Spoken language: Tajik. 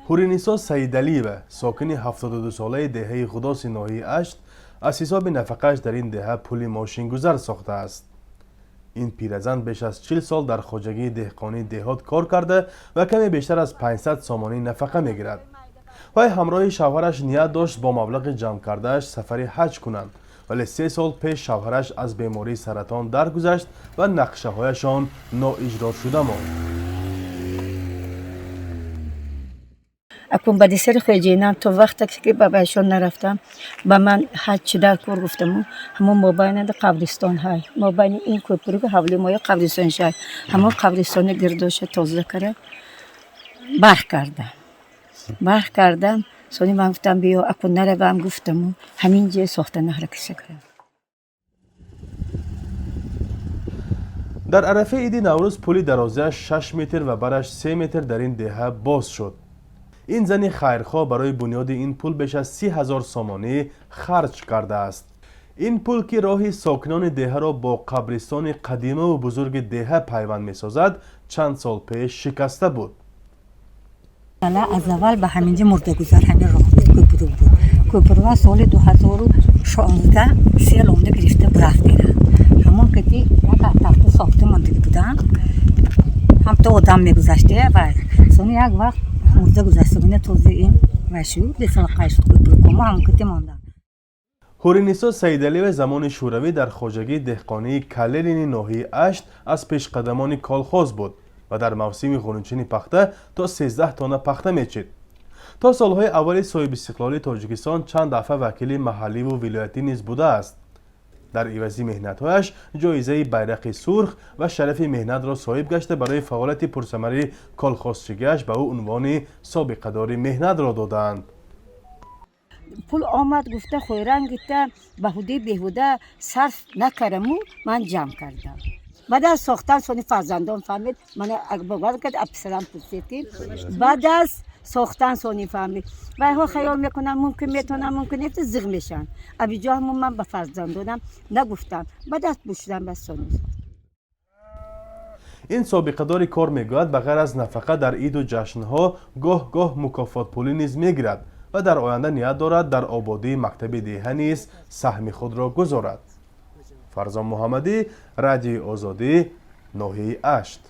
Ҳуринисо Саидалиева, сокини 72-солаи деҳаи Ғудоси ноҳияи Ашт, аз ҳисоби нафақааш дар ин деҳа пули мошингузар сохтааст. Ин пиразан беш аз 40 сол дар хоҷагии деҳқонии деҳот кор карда ва каме бештар аз 500 сомонӣ нафақа мегирад. Вай ҳамроҳи шавҳараш ният дошт бо маблағи ҷамъкардааш сафари ҳаҷ кунанд, вале 3 сол пеш шавҳараш аз бемории саратон даргузашт ва нақшаҳояшон ноиҷро шуда монд. Акун баъди сари хоҷинам то вақте ки ба байшон нарафтам, ба ман ҳаҷ чӣ дар кор гуфтаму, ҳамон мобайнада қабристон ҳай, мобайни ин кӯпругу ҳавли моя қабристон шай, ҳамон қабристони гирдоша тоза кара барх кардам. Барх кардам, сони ман гуфтам биё, акун наравам гуфтаму, ҳамин ҷое сохта наҳракиша кардам. Дар арафаи иди Наврӯз пули дарозиаш 6 метр ва бараш 3 метр дар ин деҳа боз шуд. Ин зани хайрхоҳ барои бунёди ин пул беш аз 30 ҳазор сомонӣ харҷ кардааст. Ин пул, ки роҳи сокинони деҳаро бо қабристони қадимаву бузурги деҳа пайванд месозад, чанд сол пеш шикаста буд. Аз аввал ба ҳаминҷа мурдагузар ҳамин роҳ буд, кӯпрук буд. Кӯпрука соли 2016 сел омда гирифта бурафт ера. Ҳамон кати як тафта сохта мондагӣ буданд. Ҳамто одам мегузаште ва сони як вақт мурда гузаштагина този ин вай шуд, бесалақай шуд кӯпрукомо ҳамон кати монданд. Ҳуринисо Саидалиева замони шӯравӣ дар хоҷагии деҳқонии Калелини ноҳияи Ашт аз пешқадамони колхоз буд ва дар мавсими ғунучини пахта то 13 тонна пахта мечид. То солҳои аввали соҳибистиқлолии Тоҷикистон чанд дафъа вакили маҳалливу вилоятӣ низ будааст. Дар ивази меҳнатҳояш ҷоизаи байрақи сурх ва шарафи меҳнатро соҳиб гашта, барои фаъолияти пурсамари колхозчигиаш ба ӯ унвони собиқадори меҳнатро додаанд. Пул омад гуфта хӯйрангита баҳудаи беҳуда сарф накараму ман ҷамъ кардам. Баъд аз сохтан сони фарзандон фаҳмид, мана бовар кард, писарам пурсид ки баъд аз сохтан сони фаҳмид. Вайҳо хаёл мекунанд мумкин метавонам, мумкин нест, зиғ мешаванд. Абиҷо ҳамун ман ба фарзандонам нагуфтам. Баъд аз пӯшидан бас сони. Ин собиқадори кор мегӯяд, ба ғайр аз нафақа дар иду ҷашнҳо гоҳ-гоҳ мукофотпулӣ низ мегирад ва дар оянда ният дорад дар ободии мактаби деҳа низ саҳми худро гузорад. Фарзон Муҳаммадӣ, Радиои Озодӣ, ноҳияи Ашт.